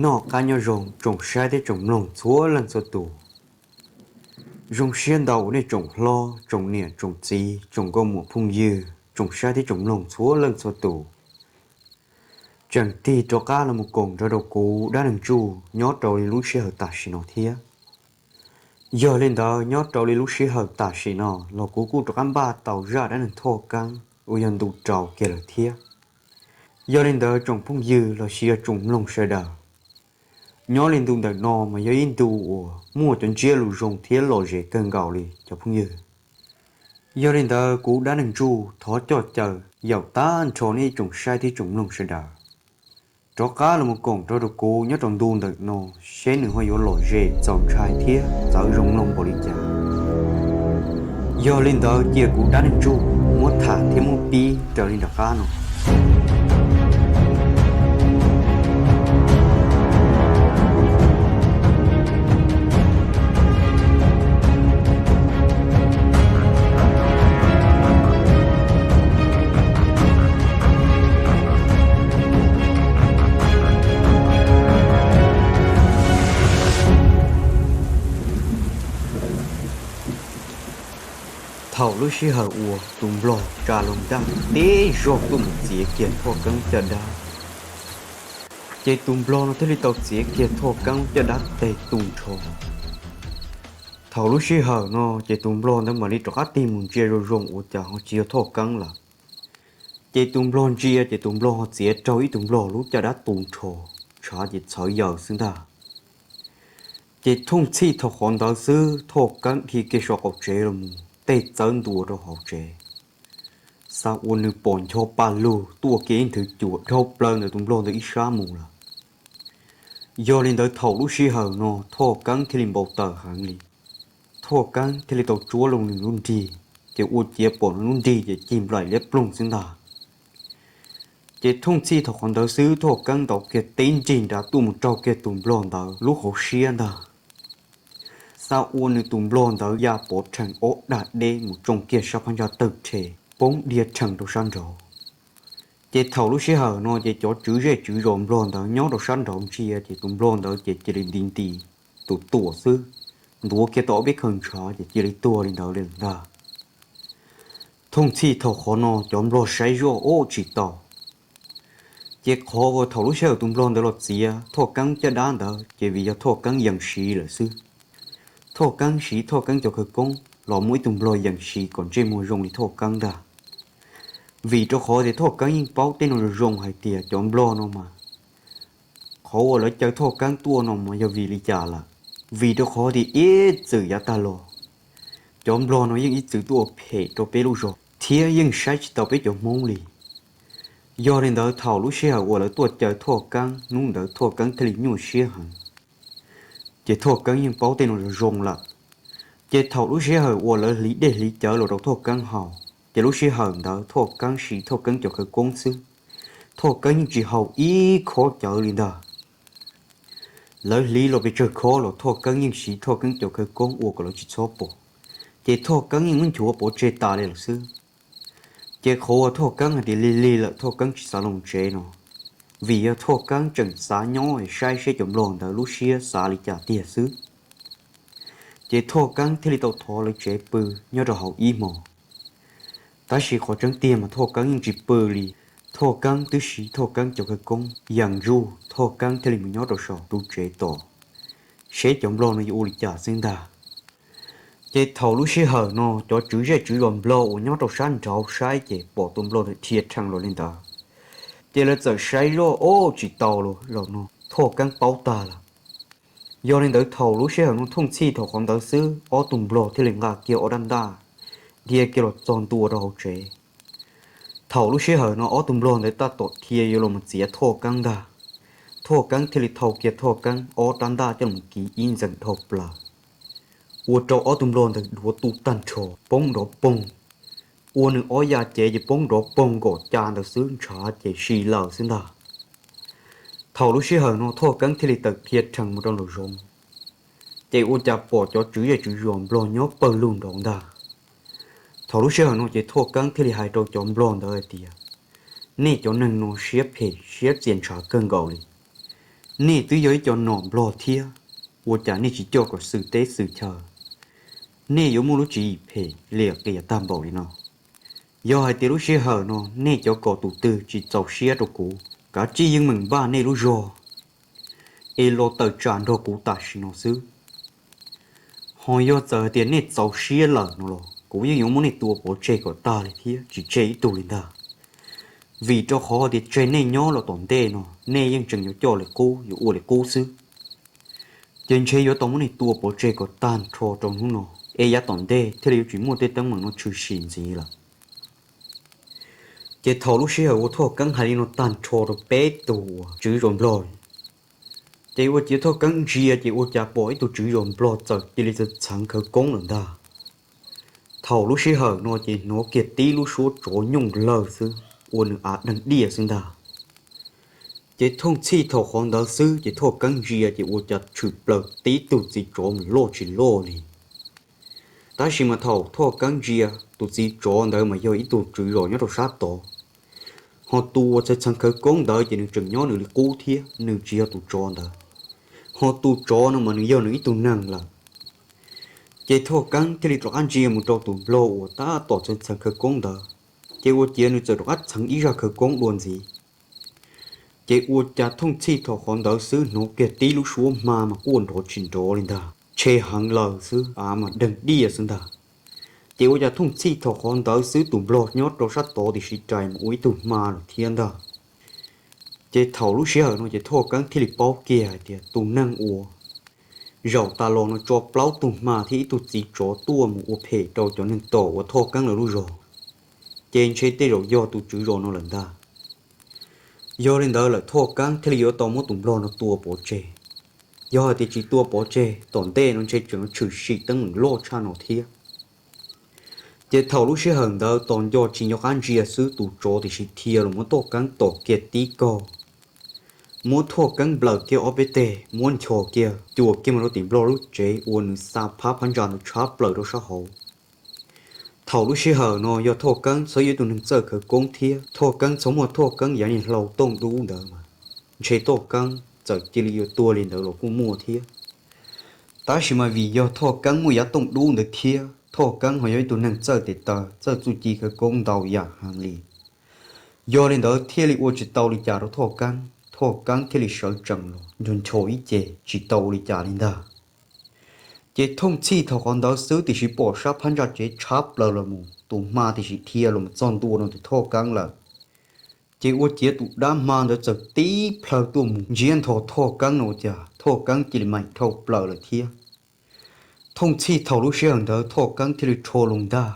Noj qab nyob zoo tsoom saib thiab tsoom mloog txhua leej txhua tus. Zoo siab ntau uas nej tsoom hlob, tsoom niam, tsoom txiv, tsoom nkauj muam phooj ywg, tsoom saib thiab tsoom mloog txhua leej txhua tus, tseem tig rov qab los mus koom nrog rau kuv Dab Neeg Tsuj nyob rau li lub sij hawm tam sim no thiab. Yog li ntawd, nyob rau li lub sij hawm tam sim no los kuv kuj rov qab npaj tau zaj dab neeg Thoj Keeb uas yog ntu rau kiag lawm thiab. Yog li ntawd, tsoom phooj ywg los sis yog tsoom mloog sawv daws, nyob li ntu ntawm no mas yog ib ntu uas muaj cov ntsiab lus zoo thiab lom zem kawg nkaus li cov phooj ywg. Yog li ntawd, kuv Dab Neeg Tsuj thov coj caw yaum tag nrho nej tsoom saib thiab tsoom mloog sawv daws rov qab los mus koom nrog rau kuv nyob rau ntu ntawm no, seb nws ho yuav lom zem txaus ntshai thiab txawv zoo mloog npaum li cas. Yog li ntawd, cia kuv Dab Neeg Tsuj muab tham thiab muab pib raws li nram qab no. Thaum lub sij hawm uas tus nplog tsa loo ntaj teb zog tuaj mus txiav kiag Thoj Keeb caj dab, ces tus nplog no thiaj li tau txiav kiag Thoj Keeb caj dab teg tu nrho. Thaum lub sij hawm no ces tus nplog ntawd mam li rov qab tig mus ntsia zoo zoo ua cas ho tsis yog Thoj Keeb lawm. Ces tus nplog ntsia ces tus nplog ho txiav raug ib tug nplog lub caj dab tu nrho, ntshav ces txhawv yaws xwb ntag. Ces thooj txhij thaum qhov ntawd xwb Thoj Keeb dhia kiag saum qaum tsev los mus tej txawb ntua rau hauv tsev. Xav ua nws pom ncho pa lug tuaj kiag ib nthwv cuam dhau plaws ntawm tus nplog ntawd ib sab mus lawm. Yog li ntawd thaum lub sij hawm no Thoj Keeb thiaj li npau taws heev li. Thoj Keeb thiaj li tau tsuab loo nws lub nrig, ces ua ciav pom nws lub nrig ces cig nplaim liab ploog xwb ntag. Ces thooj txhij thaum qhov ntawd xwb Thoj Keeb ntaus kiag teb nrig nrad tuaj mus raug kiag tus nplog ntawd lub hauv siab ntag. Xav ua nws tus nplog ntawd ya pov rhees ob dag deb mus tsoo kiag sab phab ntsa tawg rhe, poob dhia rhees rau sab nraud. Ces thaum lub sij hawm no ces cov tswv zej tswv zos nplog ntawd nyob rau sab nraud ntsia ces tus nplog ntawd ces cia li nti nti tus tuam xwb, ntuav kiag tau ob peb khaws ntshav ces cia li tuag li ntawd li ntag. Thooj txhij thaum qhov no cov nplog saib zoj ob tsis tau. Ces qhov uas thaum lub sij hawm tus nplog ntawd los txiav Thoj Keeb caj dab ntawd ces vim yog Thoj Keeb yees siv lawm xwb. Thoj Keeb siv Thoj Keeb cov khawv koob los muaj ib tug nplog yees siv kom ntsej muag zoo li Thoj Keeb ntag. Vim rau qhov tias Thoj Keeb yeej paub tej no zoo zoo hais tias cov nplog no mas, qhov uas lawv caw Thoj Keeb tuaj no mas yog vim li cas lawm. Vim rau qhov tias ib txwm yav tag los, cov nplog no yeej ib txwm tuaj ua phem rau peb lub zos thiab yeej saib tsis tau peb cov Hmoob li. Yog li ntawd thaum lub sij hawm uas lawv tuaj caw Thoj Keeb hnub ntawd Thoj Keeb thiaj li nyuaj siab heev. Ces Thoj Keeb yeej paub tej no zoo zoo lawm. Ces thaum lub sij hawm uas lawv hliv dej hliv cawv los rau Thoj Keeb haus, ces lub sij hawm ntawd Thoj Keeb siv Thoj Keeb cov khawv koob xwb. Thoj Keeb yeej tsis haus ib khob cawv li ntag. Lawv hliv los pes tsawg khob los Thoj Keeb yeej siv Thoj Keeb cov khawv koob ua kom lawv tsis txhob pom. Ces Thoj Keeb yeej muab nchuav pov tseg tas li lawm xwb. Ces qhov uas Thoj Keeb hais tias lig lig lawm Thoj Keeb tsis xav los tsev no, vim yog Thoj Keeb tseem xav nyob saib seb cov nplog ntawd lub siab xav li cas tiag xwb. Ces Thoj Keeb thiaj li tau thov lawv tsev pw nyob rau hauv ib hmos. Tab sis qhov tseeb tiag mas Thoj Keeb yeej tsis pw li. Thoj Keeb twb siv Thoj Keeb cov khawv koob yees ntsuj, Thoj Keeb thiaj li mus nyob rau saum tus tsev tos, seb cov nplog no yuav ua li cas xwb ntag. Ces thaum lub sij hawm no cov tswv zej tswv zos nplog uas nyob rau sab nraud saib ces pom tus nplog ntawd dhia rhees los li ntawd, ces lawv txawm saib zoj ob tsis tau los no Thoj Keeb paub tag lawm. Yog li ntawd thaum lub sij hawm no thooj txhij thaum qhov ntawd xwb ob tug nplog thiaj li nqa kiag ob rab ntaj dhia kiag los txog ntua rau hauv tsev. Thaum lub sij hawm no ob tug nplog ntawd tab tom dhia yuav los mus txiav Thoj Keeb ntag. Thoj Keeb thiaj li thau kiag Thoj Keeb ob rab ntaj coj los kiv ib ntxees dhau plaws, ua rau ob tug nplog ntawd duav tu tag nrho poob nrov poog. Ua nws ob yav cev ces poob nrov poog nkaum ca ntawd xwb, ntshav ces si lawm xwb ntag. Thaum lub sij hawm no Thoj Keeb thiaj li tawm dhia rhees mus rau nraum zoov, ces ua cas pom cov tswv zej tswv zos nplog nyob pawg lug nraud ntag. Thaum lub sij hawm no ces Thoj Keeb thiaj li hais rau cov nplog ntawd hais tias, nej cov neeg no siab phem siab txias ntshav kawg nkaus li. Nej twb yog ib co nom nplog thiab, ua cas nej tsis coj kom xwm teb xwm chaw, nej yuav muaj lub tswv yim phem liam qias tag npaum li no. Yog hais tias lub sij hawm no nej cov kaum tus twg tsis txaus siab rau kuv, kav tsij yeej meem npaj nej lub zog es los tawm tsam nrog kuv tam sim no xwb. Ho yog txawm hais tias nej txaus siab lawm no los kuv yeej yuav muab nej tua pov tseg kom tag li thiab tsis tseg ib tug li ntag. Vim rau qhov tias tseg nej nyob los tom ntej no nej yeej tseem yuav coj li qub yuav ua li qub xwb. Ces ntshe yuav tau muab nej tua pov tseg kom tag nrho rau hnub no, es yav tom ntej thiaj li yuav tsis muaj tej teeb meem no tshwm sim ntxiv lawm. Ces thaum lub sij hawm uas Thoj Keeb hais li no tag nrho rau peb tug uas tswv zos nplog, ces ua ciav Thoj Keeb ntsia ces ua cas pom ib tug tswv zos nplog txawm cia li txheev khawv koob lawm ntag. Thaum lub sij hawm no ces hnov kiag tib lub suab tsov nyooj lawg xwb, ua nws av deeg diaj xwb ntag. Ces thooj txhij thaum qhov ntawd xwb ces Thoj Keeb ntsia ces ua cas tshwm plaws tib tug txiv tsov mas loj tsis loj li. Tab sis mas thaum Thoj Keeb ntsia, tus txiv tsov ntawd mas yog ib tug tswv zos nyob rau sab tod, ho tus uas txheev txheev khawv koob ntawd ces nws tseem nyob nws li qub thiab, nws tsis yog tus tsov ntawd. Ho tus tsov no mas nws yog nws ib tug neeg lawm. Ces Thoj Keeb thiaj li rov qab ntsia mus rau tus nplog uas tab tom txheev txheev khawv koob ntawd, ces ua ciav nws txawm rov qab txheev ib zaj khawv koob dua ntxiv. Ces ua cas thooj txhij thaum qhov ntawd xwb hnov kiag tib lub suab hma mas quaj nrov tsis nrov li ntag, tshe heev lawm xwb, av mas deeg diaj xwb ntag. Ces ua cas thooj txhij thaum qhov ntawd xwb tus nplog nyob rau sab tod tiam sis rais mus ua ib tug hma lawm thiab ntag. Ces thaum lub sij hawm no ces Thoj Keeb thiaj li paub kiag hais tias tus neeg uas zaum tas los no tso plaub tug hma thiab ib tug txiv tsov tuaj mus ua phem rau cov neeg tom uas Thoj Keeb lawv lub zos, ces ntshe tej zaum yog tus tswv zos no lawm ntag. Yog li ntawd lawm Thoj Keeb thiaj li yuav tau muab tus nplog no tua pov tseg. Yog hais tias tsis tua pov tseg tom ntej no ntshe tseem tshwm sim teeb meem loj tshaj no thiab. Ces thaum lub sij hawm ntawd tos nco tsis nco qab ntsia xwb tus tsov tiam sis dhia los muab Thoj Keeb tom kiag tib kaug, muab Thoj Keeb nplawm kiag ob peb teg, muab nchos kiag cuam kiag mus rau tim nplog lub tsev ua nws xa phab phab ntsa ntawd tshab plaws rau sab hauv. Thaum lub sij hawm no yog Thoj Keeb txhob yog ib tug neeg txawj khawv koob thiab Thoj Keeb txhob muaj Thoj Keeb yav niag hlau tooj dub ntawd mas ntshe Thoj Keeb txawm cia li yuav tuag li ntawd los kuj muaj thiab. Tab sis mas vim yog Thoj Keeb muaj yav tooj dub ntawd thiab Thoj Keeb ho yog ib tug neeg txawj tes taw txawj txuj ci khawv koob ntau yam heev li. Yog li ntawd thiaj li ua tsis tau li cas rau Thoj Keeb, Thoj Keeb thiaj li sawv tsees los ncho ncho ib ce tsis tau ua li cas li ntag. Ces thooj txhij thaum qhov ntawd xwb tiam sis pom sab phab ntsa tsev tshab plaws los mus, tus hma tiam sis dhia los mus txog ntua rau ntawm Thoj Keeb lawm. Ces ua ciav tus dab hma ntawd txawm tib plhaw tuaj mus ntsiab nthos Thoj Keeb no ua cas Thoj Keeb cia li meem dhau plaws lawm thiab. Thooj txhij thaum lub sij hawm ntawd Thoj Keeb thiaj li rho loo ntag,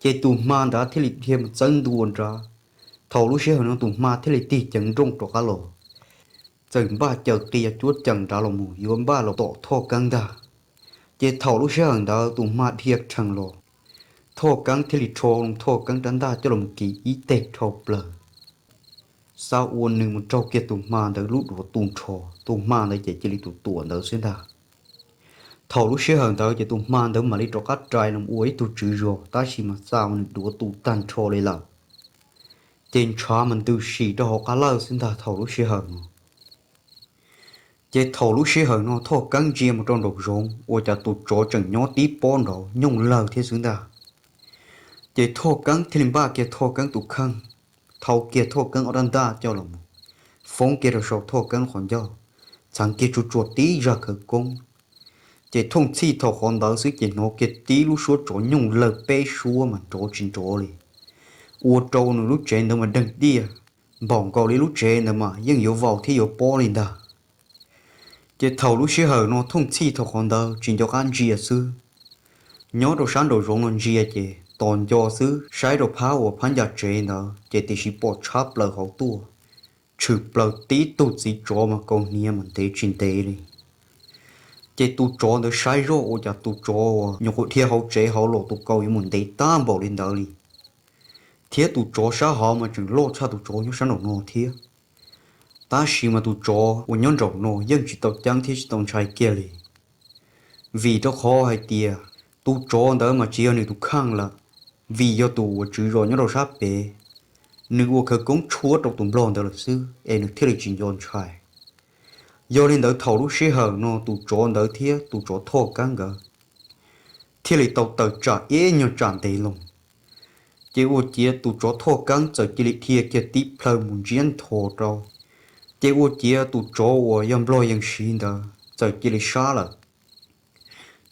ces tus hma ntawd thiaj li dhia mus txawb ntua nrad. Thaum lub sij hawm no tus hma thiaj li tig ceev nrooj rov qab los, txawm npaj caws qia cuab cees nrad los mus yuav npaj los tom Thoj Keeb ntag. Ces thaum lub sij hawm ntawd tus hma dhia rhees los, Thoj Keeb thiaj li rho loo Thoj Keeb rab ntaj coj los kiv ib teg dhau plaws, xa ua nws mus raug kiag tus hma ntawd lub duav tu nrho, tus hma ntawd ces cia li tus tuam ntawd xwb ntag. Thaum lub sij hawm ntawd ces tus hma ntawd mam li rov qab rais los ua ib tug tswv zos tab sis mas xa ua nws duav tu tag nrho li lawm. Ces ntshav mas ntws sim rau hauv qab lawj xwb ntag thaum lub sij hawm no. Ces thaum lub sij hawm no Thoj Keeb ntsia mus rau nraum zoov ua cas tus tsov tseem nyob tib pob nraud nyooj lawg thiab xwb ntag. Ces Thoj Keeb thiaj li npaj kiag Thoj Keeb tus kheej, thau kiag Thoj Keeb ob rab ntaj coj los mus, foob kiag rau saum Thoj Keeb qhov ncauj, txheev kiag tsuag tsuag tib zaj khawv koob. Ces thooj txhij thaum qhov ntawd xwb ces hnov kiag tib lub suab tsov nyooj lawg peb suab mas nrov tsis nrov li, ua rau nws lub tsev ntawd mas deeg diaj, npaum nkaus li lub tsev ntawd mas yeej yuav vau thiab yuav pob li ntag. Ces thaum lub sij hawm no thooj txhij thaum qhov ntawd tsis nco qab ntsia xwb, nyob rau sab nraum zoov no ntsia ces tos nco xwb saib rau phab uas phab ncaj tsev ntawd ces tiam sis pom tshab plaws hauv tuaj, tshwm plaws tib tug txiv tsov mas kaus hniav mas ntev tsis ntev li. Ces tus tsov ntawd saib zoj ua cas tus tsov uas nyuam qhuav dhia hauv tsev hauv los tus kaus yuav mus ntev tag npaum li ntawd li, thiab tus tsov sab hauv mas tseem loj tshaj tus tsov nyob sab nraum no thiab. Tab sis mas tus tsov uas nyob nraum no yeej tsis tau ceeb thiab tsis tau ntshai kiag li, vim rau qhov hais tias tus tsov ntawd mas tsis yog nws tus kheej lawm, vim yog tus uas tswv zos nyob rau sab pem, nws ua khawv koob tshuab rau tus nplog ntawd lawm xwb es nws thiaj li tsis nco ntshai. Yog li ntawd thaum lub sij hawm no tus tsov ntawd thiab tus tsov Thoj Keeb nkawd thiaj li tau tawm tsam ib nyuag tsam ntev loo. Ces ua ciav tus tsov Thoj Keeb txawm cia li dhia kiag tib plhaw mus ntsiab nthos rau, ces ua ciav tus tsov uas yog nplog yees siv ntawd txawm cia li sab lawm.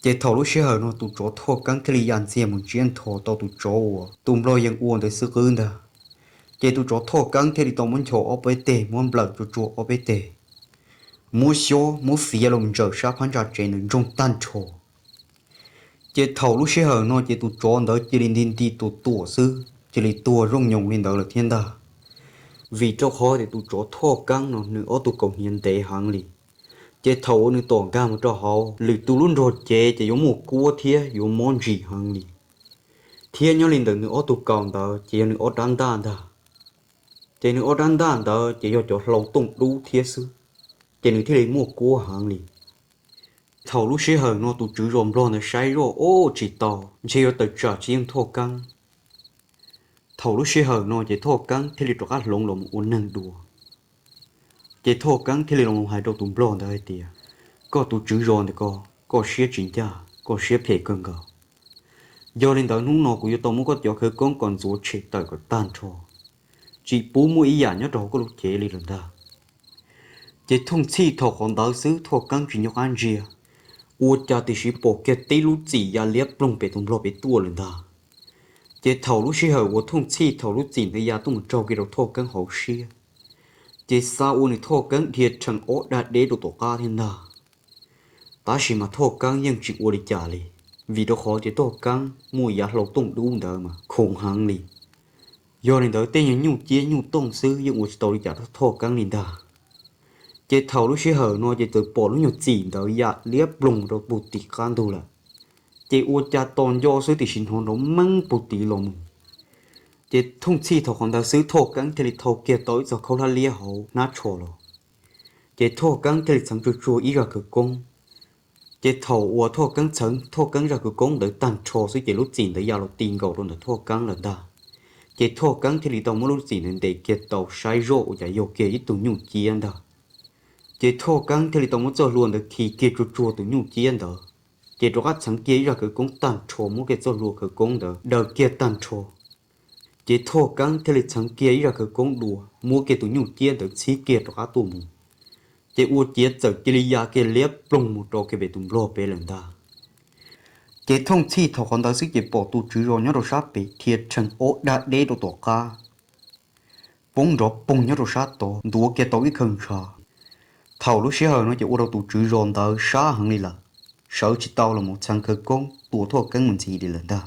Ces thaum lub sij hawm no tus tsov Thoj Keeb thiaj li ya ntxiag mus ntsiab nthos tau tus tsov uas tus nplog yees ua ntawd xwb qwb ntag. Ces tus tsov Thoj Keeb thiaj li tau muab nchos ob peb teg, muab nplawm tsuag tsuag ob peb teg, muab xyob muab fiav los ntsaws sab phab ntsa tsev ntawd ntsoog tag nrho. Ces thaum lub sij hawm no ces tus tsov ntawd cia li nti nti tuam tuam xwb cia li tuag zoo nyoos li ntawd lawm thiab ntag. Vim rau qhov tias tus tsov Thoj Keeb no nws ob tug kaus hniav ntev heev li, ces thaum uas nws tom nkag mus rau hauv lwm tus lub nrog cev ces yuav muaj kuab thiab yuav mob ntsim heev li, thiab nyob li ntawm nws ob tug kaus ntawd ces yog nws ob rab ntaj ntag. Ces nws ob rab ntaj ntawd ces yog cov hlau tooj dub thiab xwb, ces nws thiaj li muaj kuab heev li. Thaum lub sij hawm no tus tswv zos nplog ntawd saib zoj ua tsis tau, ntshe yuav tawm tsam tsis yeej Thoj Keeb. Thaum lub sij hawm no ces Thoj Keeb thiaj li rov qab hloov los mus ua neeg dua. Ces Thoj Keeb thiaj li los hais rau tus nplog ntawd hais tias, koj tus tswv zos ntawm ko, koj siab tsis ncaj, koj siab phem kawg nkaus. Yog li ntawd hnub no kuv yuav tau muab koj cov khawv koob kom ntxuav tshem tawm kom tag nrho, tsis pub muaj ib yam nyob rau hauv koj lub cev li lawm ntag. Ces thooj txhij thaum qhov ntawd xwb Thoj Keeb tsis nco qab ntsia, ua cas tiam sis pom kiag tib lub txim ya liab ploog pem tus nplog pem tuaj lawm ntag. Ces thaum lub sij hawm uas thooj txhij thaum lub txim ntawd ya tuaj mus raug kiag rau Thoj Keeb hauv siab, ces xa ua nws Thoj Keeb dhia rhees ob dag deb rau tom qab thiab ntag. Tab sis mas Thoj Keeb yeej tsis ua li cas li, vim rau qhov tias Thoj Keeb muaj yav hlau tooj dub ntawd mas khoom heev li. Yog li ntawd tej nyuag nyuj ciab nyuj tooj xwb yeej ua tsis tau li cas rau Thoj Keeb li ntag. Ces thaum lub sij hawm no ces txawm pom lub nyuag txim ntawd ya liab ploog rau puag tim qab ntug lawm. Ces ua cas tos nco xwb tiam sis hnov nrov meeb puag tid los mus. Ces thooj txhij thaum qhov ntawd xwb Thoj Keeb thiaj li thau kiag tau ib txoj khaub hlab liab hauv hnab tsho los. Ces Thoj Keeb thiaj li txheev tsuag tsuag ib zaj khawv koob. Ces thaum uas Thoj Keeb txheev Thoj Keeb zaj khawv koob ntawd tag nrho xwb ces lub txim ntawd ya los ti nkaus rau ntawm Thoj Keeb lawm ntag. Ces Thoj Keeb thiaj li tau muab lub txim ntawd ntes kiag tau saib zoj ua cas yog kiag ib tug nyuj ciab ntag. Ces Thoj Keeb thiaj li tau muab txoj hlua ntawd khi kiag tsuag tsuag tus nyuj ciab ntawd. Ces rov qab txheev kiag ib zaj khawv koob tag nrho muab kiag txoj hlua khawv koob ntawd daws kiag tag nrho. Ces Thoj Keeb thiaj li txheev kiag ib zaj khawv koob dua muab kiag tus nyuj ciab ntawd txhib kiag rov qab tuaj mus. Ces ua ciav txawm cia li ya kiag liab ploog mus rau kiag pem tus nplog pem lawm ntag. Ces thooj txhij thaum qhov ntawd xwb ces pom tus tswv zos nyob rau sab pem dhia rhees ob dag deb rau tom qab, poob nrov poog nyob rau sab tod ntuav kiag tau ib khaw ntshav. Thaum lub sij hawm no ces ua rau tus tswv zos ntawd sab heev li lawm, sawv tsis tau los mus txheev khawv koob tua Thoj Keeb mus ntxiv li lawm ntag.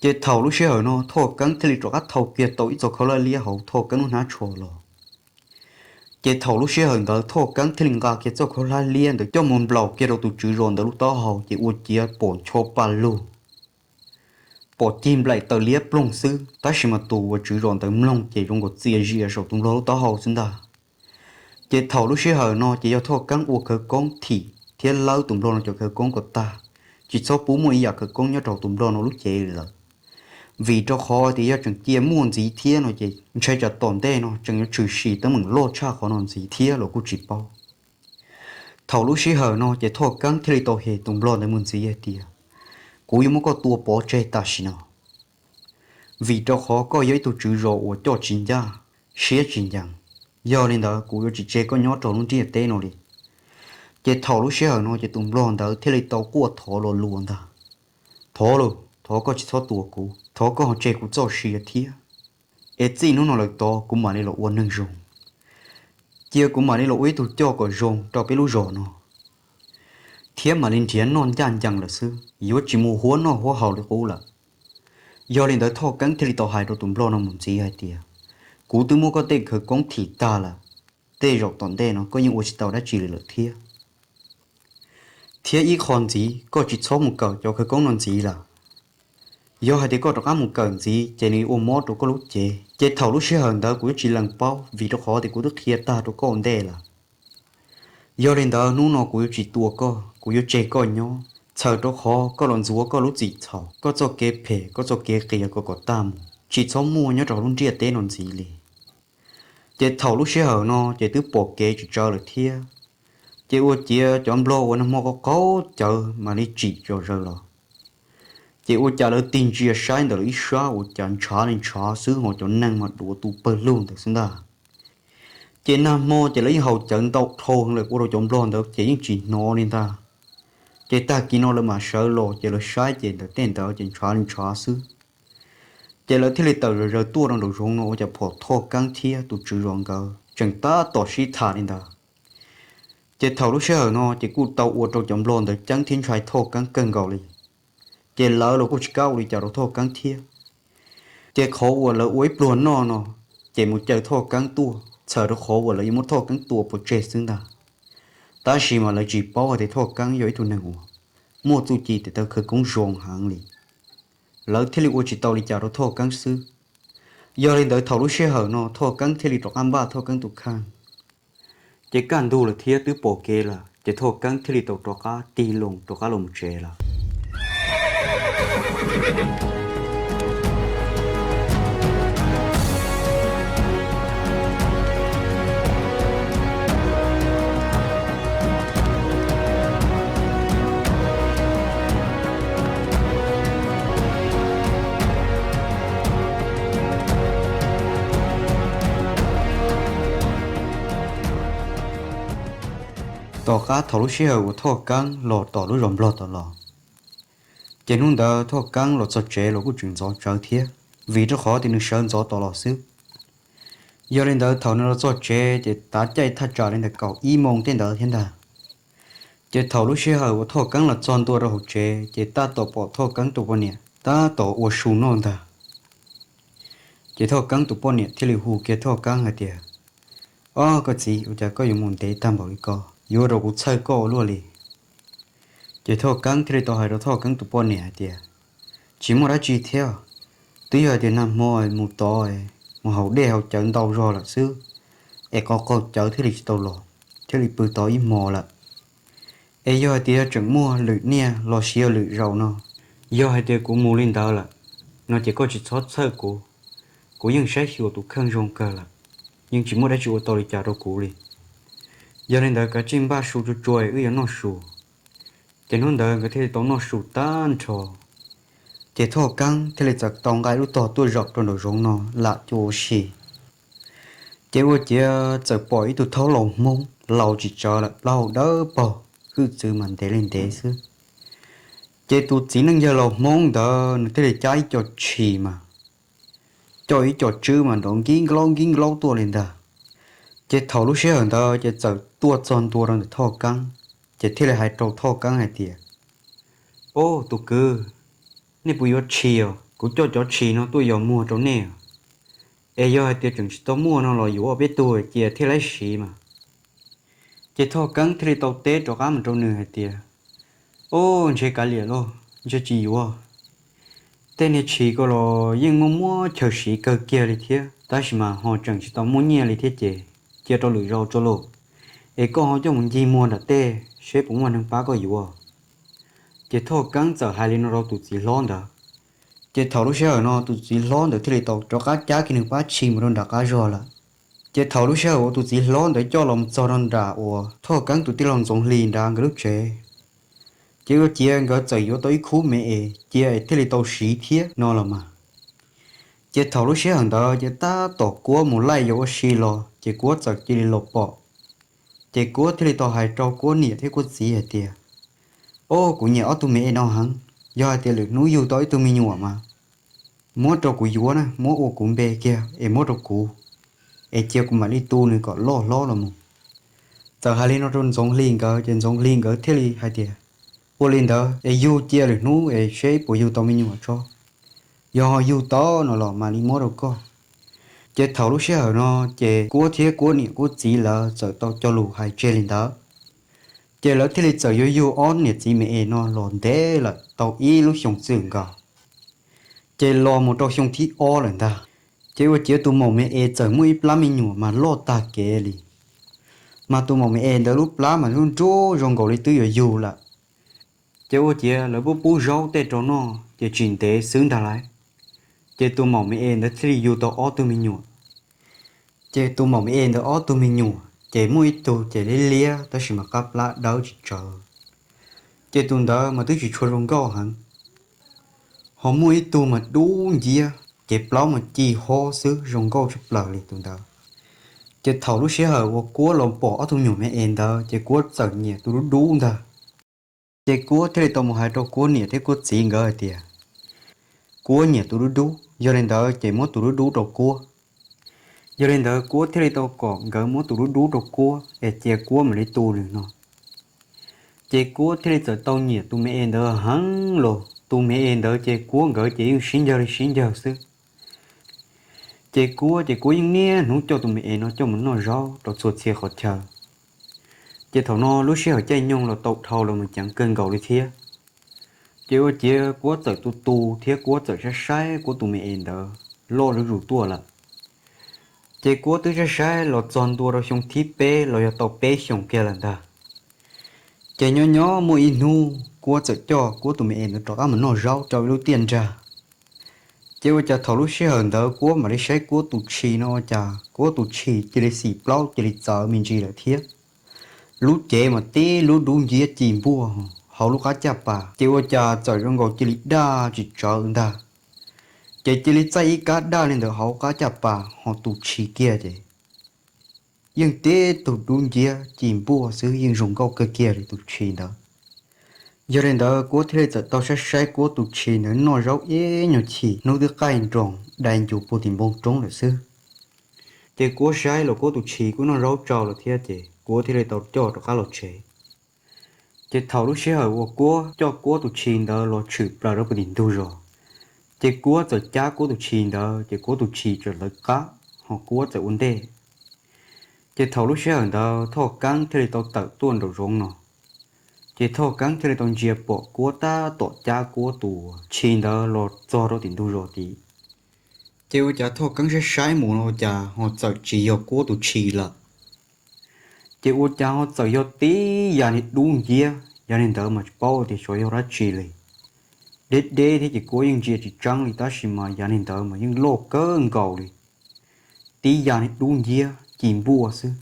Ces thaum lub sij hawm no Thoj Keeb thiaj li rov qab thau kiag tau ib txoj khaub hlab liab hauv Thoj Keeb lub hnab tsho los. Ces thaum lub sij hawm ntawd Thoj Keeb thiaj li nqa kiag txoj khaub hlab liab ntawd coj mus nplaum kiag rau tus tswv zos ntawd lub taub hau ces ua ciav pom ncho pa lug, pom cig nplaim taws liab ploog xwb, tab sis mas tus uas tswv zos ntawd mloog ces zoo nkaus txias zias saum tus nplog lub taub hau xwb ntag. Ces thaum lub sij hawm no ces yog Thoj Keeb ua khawv koob thim thiab lawb tus nplog no cov khawv koob kom tag, tsis txhob pub muaj ib yam khawv koob nyob rau tus nplog no lub cev li lawm. Vim rau qhov tias yog tseem cia muaj ntxiv thiab no ces ntshai tsam tom ntej no tseem yuav tshwm sim teeb meem loj tshaj qhov no ntxiv thiab los kuj tsis paub. Thaum lub sij hawm no ces Thoj Keeb thiaj li tau hem tus nplog ntawd mus ntxiv hais tias, kuv yuav muab koj tua pov tseg tam sim no, vim rau qhov koj yog ib tug tswv zos uas coj tsis ncaj, siab tsis ncees. Yog li ntawd kuv yuav tsis tseg koj nyob rau lub ntiaj teb no li. Ces thaum lub sij hawm no ces tus nplog ntawd thiaj li tau quaj thov lo lus ntag, thov lauj, thov koj tsis txhob tua kuv, thov koj ho tseg kuv txoj sia thiab, es txij hnub no lawm tod kuv mam li los ua neeg zoo, cia kuv mam li los ua ib tug coj kom zoo rau peb lub zos no, thiab mam li nrhiav noj ncaj ncees lawm xwb, yuav tsis mus huab noj huab haus li qub lawm. Yog li ntawd Thoj Keeb thiaj li tau hais rau tus nplog no mus ntxiv hais tias, kuv twb muab koj tej khawv koob thim tag lawm, tej zaum tom ntej no koj yeej ua tsis tau dab tsi li lawm thiab. Thiab ib qho ntxiv, koj tsis txhob mus kawm cov khawv koob no ntxiv lawm. Yog hais tias koj rov qab mus kawm ntxiv ces nws ua mob rau koj lub cev, ces thaum lub sij hawm ntawd kuv yuav tsis lees paub, vim rau qhov tias kuv twb qhia tag rau koj ua ntej lawm. Yog li ntawd hnub no kuv yuav tsis tua koj, kuv yuav tseg koj nyob, txhawm rau qhov koj los ntxuav koj lub txim txhaum, koj txoj kev phem, koj txoj kev qias kom kom tag mus, tsis txhob muaj nyob rau hauv lub ntiaj teb no ntxiv li. Ces thaum lub sij hawm no ces twb pom kev tsis tsawv lawm thiab. Ces ua ciav cov nplog uas nag hmo qaub qaub cawv mam li tsim zom zaws los. Ces ua cas lawv tig ntsia saib ntawm lawv ib sab ua cas ntshav li ntshav xwb, ho cov neeg mas duav tu pawg lug ntawd xwb ntag. Ces nag hmo ces lawv yeej haus cawv ntau dhau heev lawm, ua rau cov nplog ntawd ces yeej tsis hnov li ntag. Ces tag kis no lawv mam sawv los ces lawv saib ces ntawm tej ntawd ces ntshav li ntshav xwb. Ces lawv thiaj li tawm zom zaws tuaj rau nraum zoov no ua cas pom Thoj Keeb thiab tus tswv zos nkawd tseem tab tom sib tham li ntawd. Ces thaum lub sij hawm no ces kuj tau ua rau cov nplog ntawd ceeb thiab ntshai Thoj Keeb kawg nkaus li. Ces lawv los kuj tsis kam ua li cas rau Thoj Keeb thiab. Ces qhov uas lawv ua ib pluag noj no, ces mus caw Thoj Keeb tuaj, txhawm rau qhov uas lawv yuav muab Thoj Keeb tua pov tseg xwb ntag. Tab sis mas lawv tsis paub hais tias Thoj Keeb yog ib tug neeg uas muaj txuj ci tes taw khawv koob zoo heev li, lawv thiaj li ua tsis tau li cas rau Thoj Keeb xwb. Yog li ntawd thaum lub sij hawm no Thoj Keeb thiaj li rov qab npaj Thoj Keeb tus kheej. Ces kaj ntug lawm thiab twb pom kev lawm, ces Thoj Keeb thiaj li tau rov qab tig loo rov qab los mus tsev lawm. Tom qab thaum lub sij hawm uas Thoj Keeb los tom lub zos nplog tom los, ces hnub ntawd Thoj Keeb los txog tsev los kuj tseem ntxov tsawv thiab, vim rau qhov tias nws sawv ntxov tom los xwb. Yog li ntawd thaum nws los txog tsev ces tav caij thaj tsam li ntawm kaum ib moos tej ntawd thiab ntag. Ces thaum lub sij hawm uas Thoj Keeb los txog ntua rau hauv tsev ces tab tom pom Thoj Keeb tus poj niam tab tom ua su noj ntag. Ces Thoj Keeb tus poj niam thiaj li hu kiag Thoj Keeb hais tias, Ob, koj txiv, ua cas koj yuav mus ntev tag npaum li ko, yuav rau kuv txhawj koj ua luaj li. Ces Thoj Keeb thiaj li tau hais rau Thoj Keeb tus poj niam hais tias, Tsis muaj dab tsi thiab, twb yog hais tias nag hmo mus tod, mus haus dej haus cawv ntau zog lawm xwb, es qaug qaug cawv thiaj li tsis tau los, thiaj li pw tod ib hmo lawm. Es yog hais tias tseem muaj lwm niaj los sis yog lwm zaus no, yog hais tias kuv mus li ntawd lawm no ces koj tsis txhob txhawj kuv, kuv yeej saib xyuas tus kheej zoo kawg lawm, yeej tsis muaj dab tsi ua tau li cas rau kuv li. Yog li ntawd kav tsij npaj su tsuag tsuag wb yuav noj su. Ces hnub ntawd nkawd thiaj li tau noj su tag nrho. Ces Thoj Keeb thiaj li txawm tau nqa lub tog tuaj zaum rau nraum zoov no lam cuag ua si. Ces ua ciav txawm pom ib tug thaub laus Hmoob laus tsis tsawg lawm, plaub hau dawb paug, hwj txwv mas ntev li ntev xwb. Ces tus txiv neej yawg laus Hmoob ntawd nws thiaj li cab ib co tshis mas, coj ib co tswb mas nrov nkib nklaub nkib nklaub tuaj li ntag. Ces thaum lub sij hawm ntawd ces txawm tuaj txog ntua rau ntawm Thoj Keeb, ces thiaj li hais rau Thoj Keeb hais tias, Ob, tus kwv, nej puas yuav tshis os? Kuv coj cov tshis no tuaj yos muag rau nej. Es yog hais tias tseem tsis tau muaj no los yuav peb tug cia thiaj laib siv mas. Ces Thoj Keeb thiaj li tau teb rov qab mus rau nws hais tias, Ob, ntshe kav liam lauj, ntshe tsis yuav. Tej niag tshis ko los yeej muaj muaj chaw siv kawg kiag li thiab, tab sis mas ho tseem tsis tau muaj nyiaj li thiab ces cia rau lwm zaus tso lauj. Es koj ho coj mus ncig muag nram tej seb puas muaj neeg pab koj yuav. Ces Thoj Keeb txawm hais li no rau tus txiv hlob ntawd. Ces thaum lub sij hawm no tus txiv hlob ntawd thiaj li tau rov qab cab kiag nws pab tshis mus rau nram qab zog lawm. Ces thaum lub sij hawm uas tus txiv hlob ntawd coj los txog rau nram uas Thoj Keeb tus tij laug Ntxoov Hli nrad nkawd lub tsev, ces ua ciav nkawd txawm yuav tau ib khub me es cia es thiaj li tau siv thiab no los mas. Ces thaum lub sij hawm ntawd ces tab tom Kuab mus laij yuav ua si los ces Kuab txawm cia li los pom. Ces Kuab thiaj li tau hais rau Kuab niam thiab Kuab txiv hais tias, Ob, kuv nyiam ob tug me es no heev, yog hais tias lwm hnub yug tau ib tug me nyuam mas muab rau kuv yuav na, muab ua kuv npe kiag es muab rau kuv, es cia kuv mam li tu nws kom loj hlob los mus. Txawm hais li no rau Ntxoov Hli nkawd ces Ntxoov Hli nkawd thiaj li hais tias, Ua li ntawd es yug cia lwm hnub es seb puas yug tau me nyuam tso. Yog ho yug tau no los mam li muab rau koj. Ces thaum lub sij hawm no ces Kuab thiab Kuab niam Kuab txiv lawv txawm tau cog lus hais tseg li ntawd. Ces lawv thiaj li txawm yuav yug ob niam txiv me es no los ntev lawm tau ib lub xyoo txwm nkaus. Ces los mus rau xyoo thib ob lawm ntag, ces ua ciav tus maum me es txawm muaj ib plab me nyuam mas loj tag kev li. Mas tus maum me es ntawd lub plab mas lub nruab zoo nkaus li twb yuav yug lawm. Ces ua ciav lawv pub pub zaub tej rau noj ces tsis ntev xwb ntag lauj, ces tus maum me es ntawd thiaj li yug tau ob tug me nyuam. Ces tus maum me es ntawd ob tug me nyuam ces muaj ib tug ces liab liab tab sis mas qab plab dawb tsis tsawg, ces tus ntawd mas twb tsis tshua zoo nkauj heev. Ho muaj ib tug mas dub nciab, ces plaub mas ci hob xwb, zoo nkauj tshaj plaws li tus ntawd. Ces thaum lub sij hawm uas Kuab los pom ob tug me nyuam me es ntawd ces Kuab txawm nyiam tus dub dub ntag. Ces Kuab thiaj li tau mus hais rau Kuab niam thiab Kuab txiv nkawd hais tias Kuab nyiam tus dub dub, yog li ntawd ces muab tus dub dub rau Kuab. Yog li ntawd Kuab thiaj li tau kom nkawd muab tus dub dub rau Kuab es cia Kuab mam li tu nws no. Ces Kuab thiaj li txawm tau nyiam tus me es ntawd heev los. Tus me es ntawd ces Kuab nkawd ces yeej sib ncawg li sib ncawg xwb. Ces Kuab ces Kuab yeej niaj hnub coj tus me es no coj mus noj zaub rau txhua txhia qhov chaw. Ces thaum no lub sij hawm caij nyoog los tau dhau los mus ceev kawg nkaus li thiab. Ces ua ciav Kuab txawm tu tu thiab Kuab txawm saib saib Kuab tus me es ntawd loj zuj zus tuaj lawm. Ces Kuab twb saib saib los txog ntua rau xyoo thib peb los yog tau peb xyoos kiag lawm ntag. Ces nyob nyob muaj ib hnub Kuab txawm coj Kuab tus me es ntawd rov qab mus noj zaub rau ib lub tiaj nrag. Ces ua cas thaum lub sij hawm ntawd Kuab mam li saib Kuab tus tshis no ua cas Kuab tus tshis cia li xim plaub cia li txawv me ntsis lawm thiab. Lub cev mas tib lub dub nciab ci npuaj hauv lub qab caj pas ces ua cas txawm zoo nkaus cia li daj tsis tsawv ntag. Ces cia li txaij ib kab daj li ntawd hauv qab caj pas ho tus tshis kiag ces yeej tib tug dub nciab ci npuaj xwb, yeej zoo nkauj kawg kiag li tus tshis ntawd. Yog li ntawd Kuab thiaj li txawm tau saib saib Kuab tus tshis ntawd noj zaub ib nyuag chim, hnub twb qaij nroos dai ncus puag tim npoo roob lawm xwb. Ces Kuab saib los Kuab tus tshis kuj noj zaub tsau lawm thiab ces Kuab thiaj li tau coj rov qab los tsev. Ces thaum lub sij hawm uas Kuab coj Kuab tus tshis ntawd los tshwm plaws rau puag tim ntug zos, ces Kuab txawm cab Kuab tus tshis ntawd ces Kuab tus tshis txawm lawv qab, ho Kuab txawm ua ntej. Ces thaum lub sij hawm ntawd Thoj Keeb thiaj li tau tawm tuaj nraum zoov no. Ces Thoj Keeb thiaj li tau ntsia pom Kuab tab tom cab Kuab tus tshis ntawd los txog rau tim ntug zos tid. Ces ua cas Thoj Keeb saib saib mus no ua cas ho txawm tsis yog Kuab tus tshis lawm. Ces ua cas ho txawm yog tib yam niag dub nciab, yam niag ntawd mas tsis paub tias xyov yog dab tsi li. Deb deb thiab ces Kuab yeej ntsia tsis tseeb li tab sis mas yam niag ntawd mas yeej loj kawg nkaus li. Tib yam niag dub nciab ci npuaj xwb.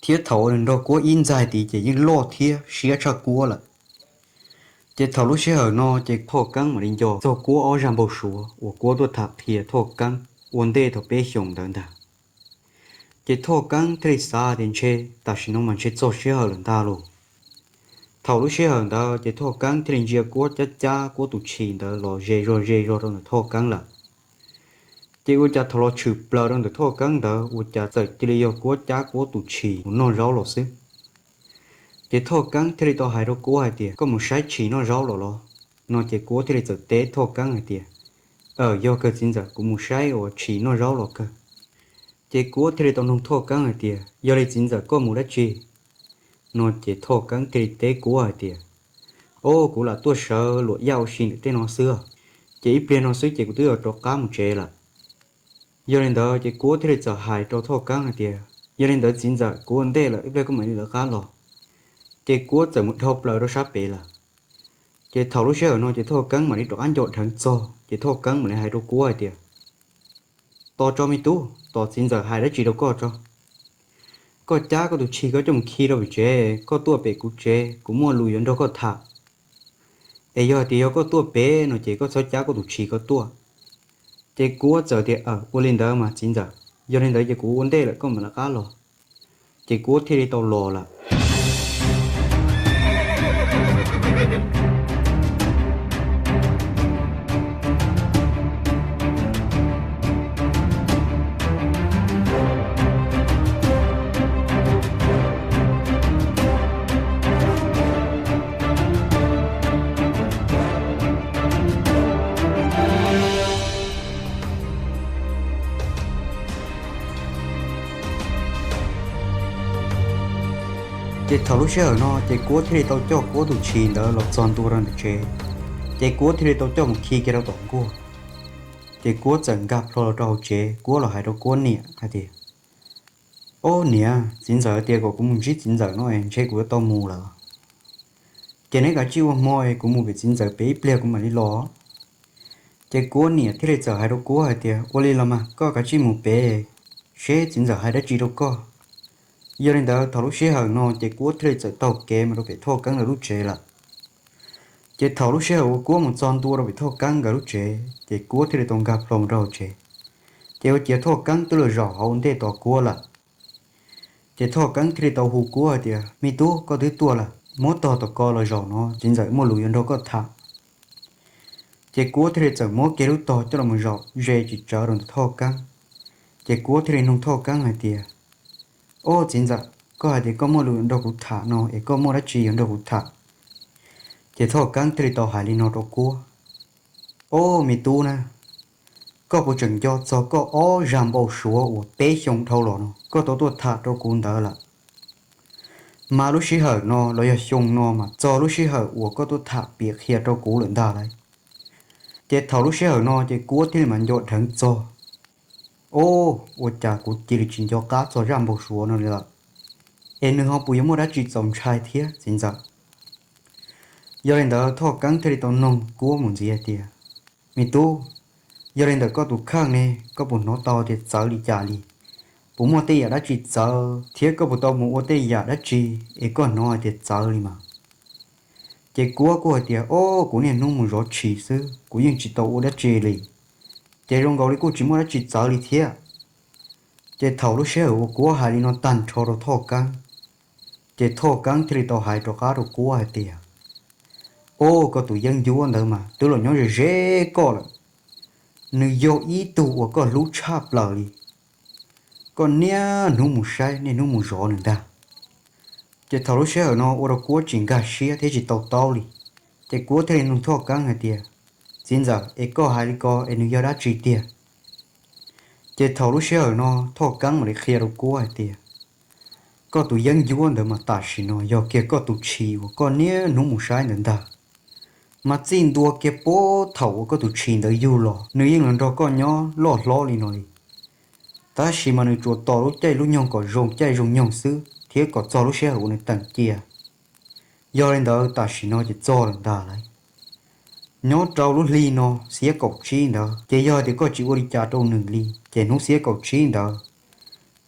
Thiab thaum uas nws nrog Kuab ib ntxaig tid ces yeej loj thiab siab tshaj Kuab lawm. Ces thaum lub sij hawm no ces Thoj Keeb mam li nco txog Kuab ob zaj npau suav uas Kuab tuaj tham qhia Thoj Keeb ua ntej thaum peb xyoos ntawd ntag. Ces Thoj Keeb thiaj li xav tias ntshe tam sim no mas ntshe txog sij hawm lawm ntag lauj. Thaum lub sij hawm ntawd ces Thoj Keeb thiaj li ntsia Kuab cab cab Kuab tus tshis ntawd los ze zog ze zog rau ntawm Thoj Keeb lawm. Ces ua cas thaum los tshwm plaws rau ntawm Thoj Keeb ntawd ua cas txawm cia li yog Kuab cab Kuab tus tshis mus noj zaub los xwb. Ces Thoj Keeb thiaj li tau hais rau Kuab hais tias, koj mus saib tshis noj zaub los los? No ces Kuab thiaj li txawm teb Thoj Keeb hais tias, aw, yog kawg txiv ntxawm, kuv mus saib uas tshis noj zaub los kawg. Ces Kuab thiaj li tau nug Thoj Keeb hais tias, yog li txiv ntxawm koj mus dab tsi? No ces Thoj Keeb thiaj li teb Kuab hais tias, o, kuv lam tuaj sawv luam yaj ua si ntawm tej no xwb, ces ib pliag no xwb ces kuv twb yuav rov qab mus tsev lawm. Yog li ntawd ces Kuab thiaj li txawm hais rau Thoj Keeb hais tias, yog li ntawd txiv ntxawm, kuv ua ntej lawm, ib pliag koj mam li lawv qab los. Ces Kuab txawm mus dhau plaws rau sab pem lawm. Ces thaum lub sij hawm no ces Thoj Keeb mam li rov qab nco dheev txog ces Thoj Keeb mam li hais rau Kuab hais tias, tos tso me tub, tos txiv ntxawm hais dab tsi rau koj tso. Koj cab koj tus tshis koj coj mus khi rau pem tsev, koj tuaj pem kuv tsev, kuv muaj lus yuav nrog koj tham. Es yog hais tias yog koj tuaj pem no ces koj txhob cab koj tus tshis koj tuaj. Ces Kuab txawm tias, aw, ua li ntawd mas txiv ntxawm, yog li ntawd ces kuv ua ntej lawm, koj mam lawv qab los. Ces Kuab thiaj li tau los lawm. Ces thaum lub sij hawm no ces Kuab thiaj li tau coj Kuab tus tshis ntawd los txog ntua rau ntawm tsev, ces Kuab thiaj li tau coj mus khi kiag rau tom nkuaj. Ces Kuab txawm nkag plho los rau hauv tsev, Kuab los hais rau Kuab niam hais tias, Ob niam, txiv ntxawm hais tias kom kuv mus ntsib txiv ntxawm no es ntshe kuv yuav tau mus lawm. Ces neb kav tsij ua hmo es kuv mus pem txiv ntxawm pem ib pliag kuv mam li los. Ces Kuab niam thiaj li txawm hais rau Kuab hais tias, Ua li los mas koj kav tsij mus pem, seb txiv ntxawm hais dab tsi rau koj. Yog li ntawd thaum lub sij hawm no ces Kuab thiaj li txawm taug kev mus rau pem Thoj Keeb lawv lub tsev lawm. Ces thaum lub sij hawm uas Kuab mus txog ntua rau pem Thoj Keeb nkawd lub tsev ces Kuab thiaj li tau nkag plho mus rau hauv tsev. Ces ua ciav Thoj Keeb twb los zaum hauv ntej tos Kuab lawm. Ces Thoj Keeb thiaj li tau hu Kuab hais tias, Me tub, koj twb tuaj lawm, muab tog tom ko los zaum no, txiv ntxawm muaj lus yuav nrog koj tham. Ces Kuab thiaj li txawm muab kiag lub tog coj los zaum ze tsis tsawv rau ntawm Thoj Keeb. Ces Kuab thiaj li nug Thoj Keeb hais tias, Ob txiv ntxawm, koj hais tias koj muaj lus yuav nrog kuv tham no es koj muaj dab tsi yuav nrog kuv tham? Ces Thoj Keeb thiaj li tau hais li no rau Kuab, Ob me tub na, koj puas tseem nco txog koj ob zag npau suav uas peb xyoo dhau los no koj tau tuaj tham rau kuv ntawd lawm? Mas lub sij hawm no los yog xyoo no mas txog lub sij hawm uas koj tuaj tham piav qhia rau kuv lawm ntag lauj. Ces thaum lub sij hawm no ces Kuab thiaj li mam nco dheev txog, Ob, ua cas kuv cia li tsis nco qab txog zaj npau suav no li lawm? Es nws ho puas yuav muaj dab tsi txaus ntshai thiab txiv ntxawm? Yog li ntawd Thoj Keeb thiaj li tau noog Kuab mus ntxiv hais tias, Me tub, yog li ntawm koj tus kheej ne, koj puas hnov tau tias txawv li cas li? Puas muaj tej yam dab tsi txawv thiab koj puas tau mus ua tej yam dab tsi es koj hnov hais tias txawv li mas? Ces Kuab kuj hais tias, Ob, kuv niaj hnub mus zov tshis xwb, kuv yeej tsis tau ua dab tsi li. Ces zoo nkaus li kuj tsis muaj dab tsi txawv li thiab. Ces thaum lub sij hawm uas Kuab hais li no tag nrho rau Thoj Keeb, ces Thoj Keeb thiaj li tau hais rov qab rau Kuab hais tias, Ob, koj tus yeeb ncuab ntawd mas twb los nyob ze ze koj lawm. Nws yog ib tug uas koj hlub tshaj plaws li. Koj niaj hnub mus saib niaj hnub mus zov nws ntag. Ces thaum lub sij hawm no ua rau Kuab tsis nkag siab thiab tsis tau taub li. Ces Kuab thiaj li nug Thoj Keeb hais tias, Txiv ntxawm, es koj hais li ko es nws yog dab tsi tiag? Ces thaum lub sij hawm no Thoj Keeb mam li qhia rau Kuab hais tias, Koj tus yeeb ncuab ntawd mas tam sim no yog kiag koj tus tshis uas koj niaj hnub mus saib ntawd ntag. Mas txij ntua kiag puag thaum uas koj tus tshis ntawd yug los nws yeej los nrog koj nyob loj hlob li no li. Tab sis mas nws tsuas tos lub caij lub nyoog kom zoo caij zoo nyoog xwb thiab kom txog lub sij hawm uas nws teem cia. Yog li ntawd tam sim no ces txog lawm ntag lauj. Nyob rau lub hli no xiab kaum tsib ntawd ces yog tias koj tsis ua li cas rau nws li ces hnub xiab kaum tsib ntawd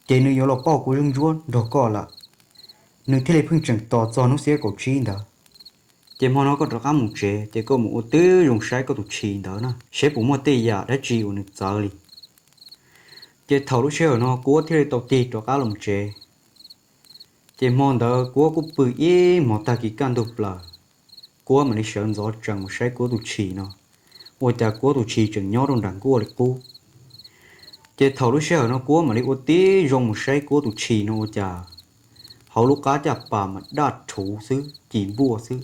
ces nws yuav los pauj kua yeeb ncuab nrog koj lawm. Nws thiaj li pheej tseem tos txog hnub xiab kaum tsib ntawd. Ces hmo no koj rov qab mus tsev ces koj mus ua tib zoo saib koj tus tshis ntawd na seb puas muaj tej yam dab tsi uas nws txawv li. Ces thaum lub sij hawm no Kuab thiaj li tau tig rov qab los tsev. Ces hmo ntawd Kuab kuj pw ib hmos tag kis kaj ntug plaws, Kuab mam li sawv ntxov tsees mus saib Kuab tus tshis no, ua cas Kuab tus tshis tseem nyob rau nram nkuaj li qub. Ces thaum lub sij hawm no Kuab mam li ua tib zoo mus saib Kuab tus tshis no ua cas hauv lub qab caj pas mas daj rhuv xwb ci npuaj xwb.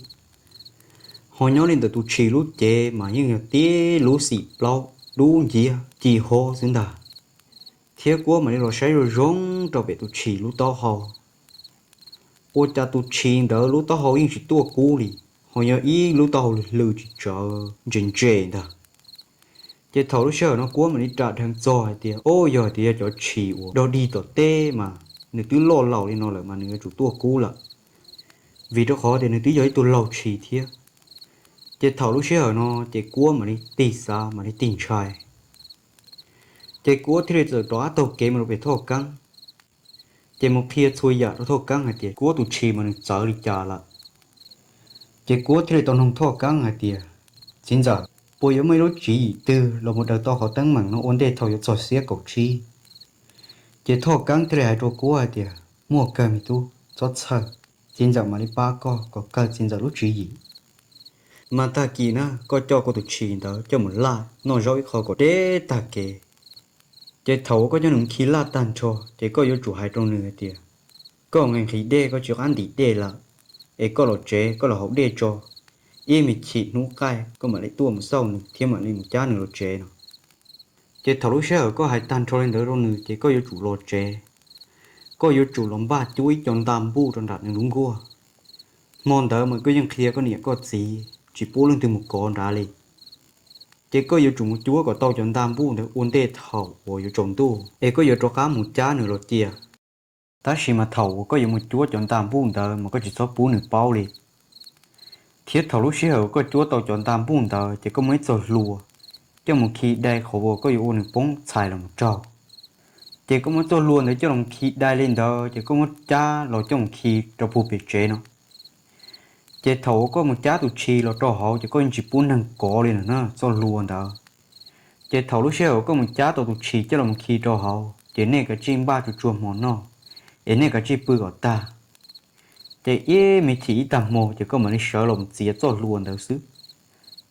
Ho nyob li ntawm tus tshis lub cev mas yeej yog tib lub xim plaub dub nciab ci hob xwb ntag. Thiab Kuab mam li los saib zoo zoo rau pem tus tshis lub taub hau, ua cas tus tshis ntawd lub taub hau yeej tsis tuaj kub li, ho yog ib lub taub hau hlw tsis tsawv ntse ntse ntag. Ces thaum lub sij hawm no Kuab mam li ram dheev txog hais tias, O, yog hais tias yog cov tshis uas dog dig tom teb mas nws twb loj laus li no lawm mas nws yuav tsum tuaj kub lawm, vim rau qhov tias nws twb yog ib tug laug tshis thiab. Ces thaum lub sij hawm no ces Kuab mam li tig xav mam li tig ntshai. Ces Kuab thiaj li txawm rov qab taug kev mus rau pem Thoj Keeb, ces mus qhia txhua yam rau Thoj Keeb hais tias Kuab tus tshis mas nws txawv li cas lawm. Ces Kuab thiaj li tau noog Thoj Keeb hais tias, Txiv ntxawm, puas yuav muaj ib lub tswv yim twg los mus daws tau qhov teeb meem no ua ntej thaum yuav txog xiab kaum tsib? Ces Thoj Keeb thiaj li hais rau Kuab hais tias, Muaj kawg me tub, txhob txhawj, txiv ntxawm mam li pab koj kom kawg txiv ntxawm lub tswv yim. Mas tag kis na koj coj koj tus tshis ntawd coj mus laj noj zaub ib qho kom deb tag kev. Ces thaum uas koj coj nws khi laj tag nrho ces koj yuav tsum hais rau nws hais tias, Koj nqhis nqhis dej koj tsis qab ntim dej lawm, es koj los tsev koj los haus dej tso, ib me chim hnub qaij koj mam li tuaj mus xauj nws thiab mam li mus cab nws los tsev no. Ces thaum lub sij hawm koj hais tag nrho li ntawd rau nws ces koj yuav tsum los tsev. koj yuav tsum los npaj cuab ib co ntaj npuj rau nram nws lub nkuaj. Hmo ntawd mas koj yeej qhia koj niam koj txiv tsis pub leej twg mus kov nrad li. Ces koj yuav tsum mus cuab kom tau cov ntaj npuj ntawd ua ntej thaum uas yuav tsaus ntuj, es koj yuav rov qab mus cab nws los cia. Tab sis mas thaum uas koj yuav mus cuab cov ntaj npuj ntawd mas koj tsis txhob pub nws paub li. Thiab thaum lub sij hawm uas koj cuab tau cov ntaj npuj ntawd ces koj muab ib txoj hlua coj mus khi dai qhov uas koj yuav ua nws poob txhais los mus raug. Ces koj muab txoj hlua ntawd coj los khi dai li ntawd ces koj muab cab los coj mus khi rau puag pem tsev no. Ces thaum uas koj mus cab tus tshis los rau hauv ces koj yeej tsis pub neeg kov li lawm na txoj hlua ntawd. Ces thaum lub sij hawm uas koj mus cab tau tus tshis coj los khi rau hauv ces nej kav tsij npaj tsuag tsuag hmo noj, es nej kav tsij pw kom tag. Ces ib me chim ib tag hmo ces koj mam li sawv los mus txiav txoj hlua ntawd xwb.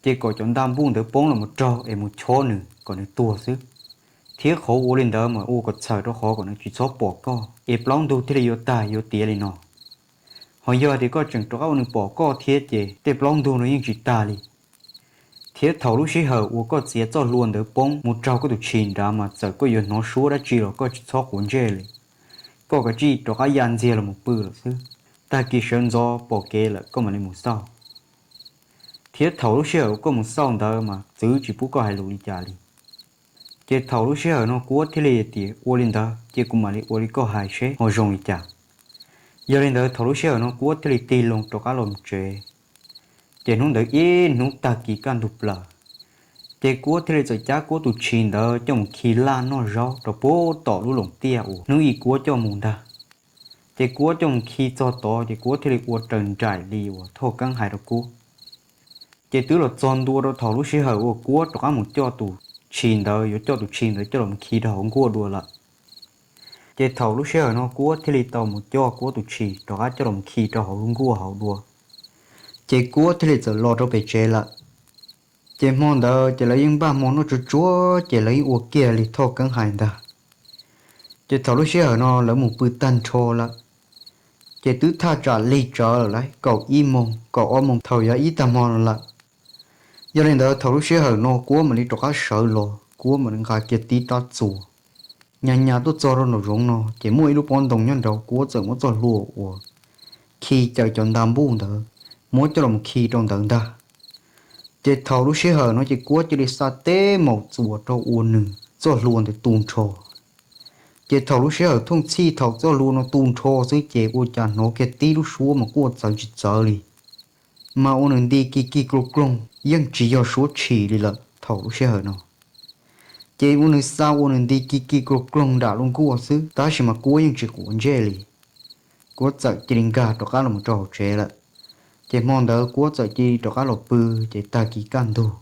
Ces kom cov ntaj npuj ntawd poob los mus raug es mus chob nws kom nws tuag xwb. Thiab qhov ua li ntawd mas ua kom txhawm rau qhov kom nws tsis txhob pom koj, es plaub ntug thiaj li yuav tag yuav tiav li no. Ho yog tias koj tseem rov qab ua nws pom koj thiab ces tej plaub ntug no yeej tsis tag li. Thiab thaum lub sij hawm uas koj txiav txoj hlua ntawd poob mus raug koj tus tshis nrad mas txawm koj yuav hnov suab dab tsi los koj tsis txhob quav ntsej li. Koj kav tsij rov qab ya ntxiag los mus pw lawm xwb. Tag kis sawv ntxov pom kev lawm koj mam li mus xauj. Thiab thaum lub sij hawm uas koj mus xauj ntawd mas txwv tsis pub koj hais lus li cas li. Ces thaum lub sij hawm no Kuab thiaj li tias, ua li ntawd ces kuv mam li ua li koj hais seb ho zoo li cas. Yog li ntawd thaum lub sij hawm no Kuab thiaj li tig loo rov qab los tsev. Ces hnub ntawd ib hnub tag kis kaj ntug plaws, ces Kuab thiaj li txawm cab Kuab tus tshis ntawd coj mus khi laj noj zaub rau puag tom lub loos tiaj uas hnub ib Kuab coj mus ntag. Ces Kuab coj mus khi txog tod ces Kuab thiaj li ua raws nraim li uas Thoj Keeb hais rau Kuab. Ces twb los txog ntua rau thaum lub sij hawm uas Kuab rov qab mus coj tus tshis ntawd, yuav coj tus tshis ntawd coj los khi rau hauv nkuaj dua lawm. Ces thaum lub sij hawm no Kuab thiaj li tau mus coj Kuab tus tshis rov qab coj los khi rau hauv lub nkuaj hauv dua. Ces Kuab thiaj li txawm los rau pem tsev lawm. Ces hmo ntawd ces lawv yeej npaj hmo noj tsuag tsuag ces lawv yeej ua kiag li Thoj Keeb hais ntag. Ces thaum lub sij hawm no lawv mus pw tag nrho lawm. Ces twb thaj tsam lig tsawv lawm lauj, kaum ib moos kaum ob moos thaum yav ib tag hmo no lawm. Yog li ntawd thaum lub sij hawm no Kuab mam li rov qab sawv los, Kuab mam li nqa kiag tib rab txuas nyas nyas tuaj txog rau nraum zoov no ces muaj ib lub pob ntoo nyob nraud, Kuab txawm muab txoj hlua uas khi caw cov nta npuj ntawd muab coj los khi rau ntawd ntag. Ces thaum lub sij hawm no ces Kuab cia li xa teb maum txuas rau ua nws txoj hlua ntawd tu nrho. Ces thaum lub sij hawm thooj txhij thaum txoj hlua no tu nrho xwb ces ua cas hnov kiag tib lub suab mas quaj txawv tsis txawv li, mas ua nws nti ki ki kloog kloog, yeej tsis yog suab tshis li lawm thaum lub sij hawm no. Ces ua nws xa ua nws nti ki ki kloog kloog nram lub nkuaj xwb, tab sis mas Kuab yeej tsis quav ntsej li. Kuab txawm cia li nkag rov qab los rau hauv tsev lawm. Ces hmo ntawd Kuab txawm cia li rov qab los pw, ces tag kis kaj ntug,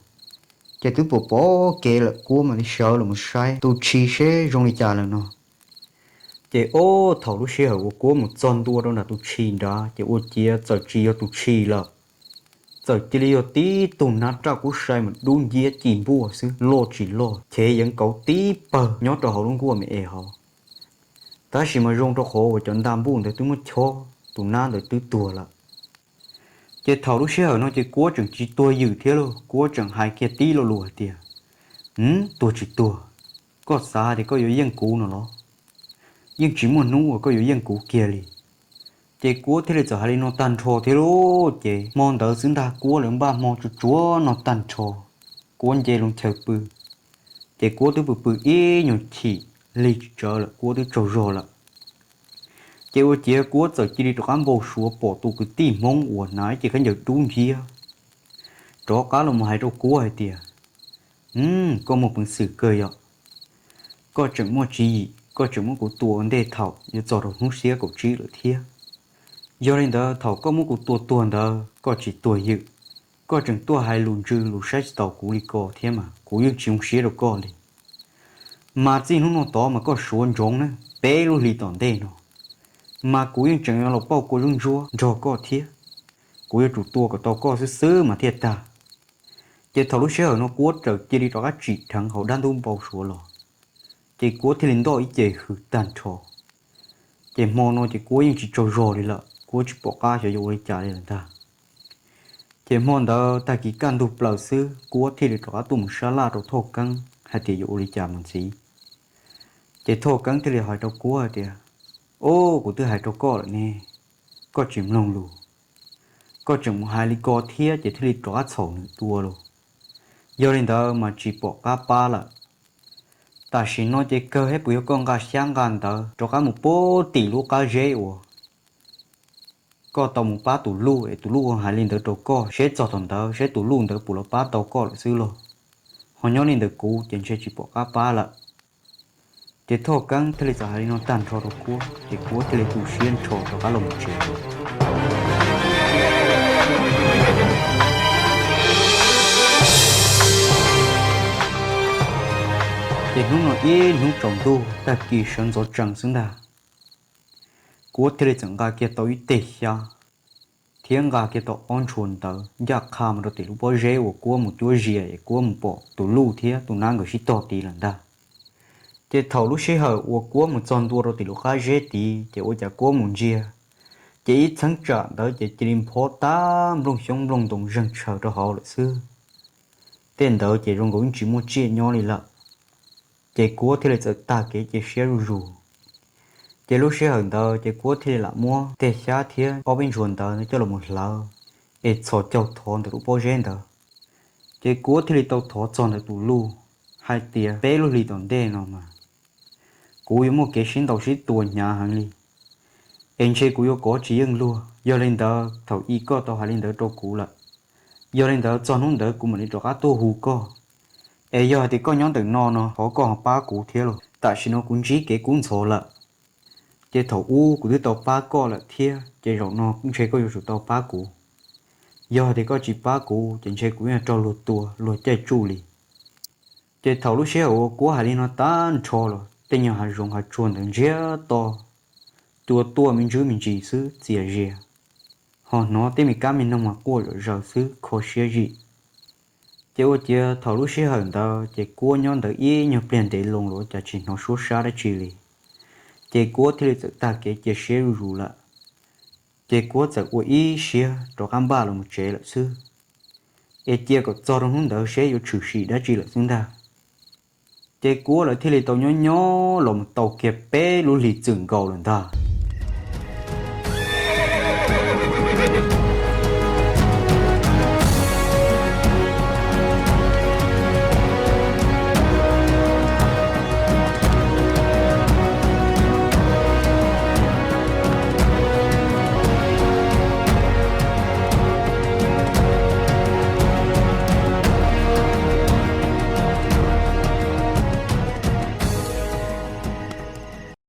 ces twb pom pom kev lawm, Kuab mam li sawv los mus saib tus tshis seb zoo li cas lawm no. Ces ob thaum lub sij hawm uas Kuab mus txog ntua rau nram tus tshis nrad ces ua ciav txawm tsis yog tus tshis lawm. Txawm cia li yog tib tug nab raj kub sai mas dub nciab ci npuaj xwb, loj tsis loj, chev yeev kauv tib pawg nyob rau hauv lub nkuaj me es hauv. Tab sis mas zoo rau qhov uas cov nta npuj ntawd twb muab chob, tus nab ntawd twb tuag lawm. Ces thaum lub sij hawm no ces Kuab tseem tsis tuag ywm thiab lauj, Kuab tseem hais kiag tib lo lus hais tias, Tuag tsis tuag, koj xav hais tias koj yuav yeej kuv no los? Yeej tsis muaj hnub uas koj yuav yeej kuv kiag li. Ces Kuab thiaj li txawm hais li no tag nrho thiab lauj. Ces hmo ntawd xwb ntag Kuab lawv npaj hmo tsuag tsuag no tag nrho, Kuab nce loo chaw pw. Ces Kuab twb pw pw ib nyuag chim lig tsis tsawv lawm, Kuab twb tsaug zog lawm. Ces ua ciav Kuab txawm cia li rov qab npau suav pom tus kwv tij Hmoob uas hnav ib ce khaub ncaws dub nciab rov qab los mus hais rau Kuab hais tias, Koj muaj peev xwm kawg yom. Koj tseem muaj tswv yim, koj tseem muab kuv tua ua ntej thaum yuav txog rau hnub xiab kaum tsib lawm thiab. Yog li ntawd thaum koj muab kuv tua tuag ntawd koj tsis tuag ywm, koj tseem tuaj hais lus ntsws lus saib tsis taus kuv li ko thiab mas kuv yeej tsis zoo siab rau koj li. Mas txij hnub no tod mas koj suav ntsoov na, peb lub hlis tom ntej no mas kuv yeej tseem yuav los pauj kua zuj ntsuab nrog koj thiab. Kuv yuav tsum tua kom tau koj xwb xwb mas thiaj tag. Ces thaum lub sij hawm no Kuab txawm cia li rov qab tsim dheev hauv dab ntub npau suav los, ces Kuab thiaj li ntoj ib ce hws tag nrho. Ces hmo no ces Kuab yeej tsis tsaug zog li lawm, Kuab tsis pom qab xyov yuav ua li cas li lawm ntag. Ces hmo ntawd tag kis kaj ntug plaws xwb Kuab thiaj li rov qab tuaj mus sab laj rau Thoj Keeb hais tias yuav ua li cas mus ntxiv. Ces Thoj Keeb thiaj li hais rau Kuab hais tias, Ub, kuv twb hais rau koj lawm ne, koj tsis mloog lus. Koj tseem mus hais li ko thiab ces thiaj li rov qab txhaum nws dua lauj. Yog li ntawd mas tsis pom qab pab lawm. Tam sim no ces kawg thiab puas yog koj nqa xyab nqa ntawv rov qab mus puag tim lub qab zeb uas koj tau mus pab tus luj es tus luj ua hais li ntawd rau koj, seb txog thaum ntawd seb tus luj ntawd puas los pab tau koj lawm xwb lauj. Ho nyob li ntawm kuv ces ntshe tsis pom qab pab lawm. Ces Thoj Keeb thiaj li txawm hais li no tag nrho rau Kuab, ces Kuab thiaj li tu siab nrho rov qab los mus tsev. Ces hnub no ib hnub tsaus ntuj tag kis sawv ntxov tsees xwb ntag, Kuab thiaj li txawm nqa kiag tau ib teg xyab thiab nqa kiag tau ob ntshua ntawv ncaj qha mus rau tim lub pob zeb uas Kuab mus cuab zias es Kuab mus pom tus luj thiab tus nab nkawd sib tog tid lawm ntag. Ces thaum lub sij hawm uas Kuab mus txog ntua rau tim lub qab zeb tid ces ua cas Kuab mus ntsia, ces ib txheeb tsam ntawd ces cia li nphob tag nplooj xyoob nplooj ntoo zeeg tshaws rau hauv lawm xwb. Tej ntawd ces zoo nkaus yeej tsis muaj tsiaj nyob li lawm. Ces Kuab thiaj li txawm tag kev cia siab zuj zus. Ces lub sij hawm ntawd ces Kuab thiaj li lam muab teg xyab thiab ob peb ntshua ntawv coj los mus hlawv es txhos caug thov ntawm lub pob zeb ntawd. Ces Kuab thiaj li tau thov txog ntawm tus luj hais tias, peb lub hlis tom ntej no mas kuv yuav muaj kev sib ntaus sib tua hnyav heev li, es ntshe kuv yuav kov tsis yeej luag. Yog li ntawd thaum ub koj tau hais li ntawd rau kuv lawm, yog li ntawd txog hnub ntawd kuv mam li rov qab tuaj hu koj. Es yog hais tias koj nyob ntawm no no thov koj ho pab kuv thiab lauj, tam sim no kuv ntsib kev kub ntxhov lawm. Ces thaum ub kuv twb tau pab koj lawm thiab, ces zaum no ntshe koj yuav tsum tau pab kuv. Yog hais tias koj tsis pab kuv ces ntshe kuv yeej raug luag tua luag caij tsuj li. Ces thaum lub sij hawm uas Kuab hais li no tag nrho los tej nyuag hav zoov hav tsuag ntawd ntsiag to, cua tuaj me ntsis me ntsis xwb txias zias, ho hnov tej me kab me noog mas quaj zom zaws xwb kho siab zim. Ces ua ciav thaum lub sij hawm ntawd ces Kuab nyob ntawd ib nyuag pliag ntev loo los cas tsis hnov suab sab dab tsi li. Ces Kuab thiaj li txawm tag kev cia siab zuj zus lawm. Ces Kuab txawm ua ib siab rov qab npaj los mus tsev lawm xwb, es cia kom txog rau hnub ntawd seb yuav tshwm sim dab tsi lawm xwb ntag. Ces Kuab lawv thiaj li tau nyob nyob los mus tau kiag peb lub hlis txwm nkaus lawm ntag.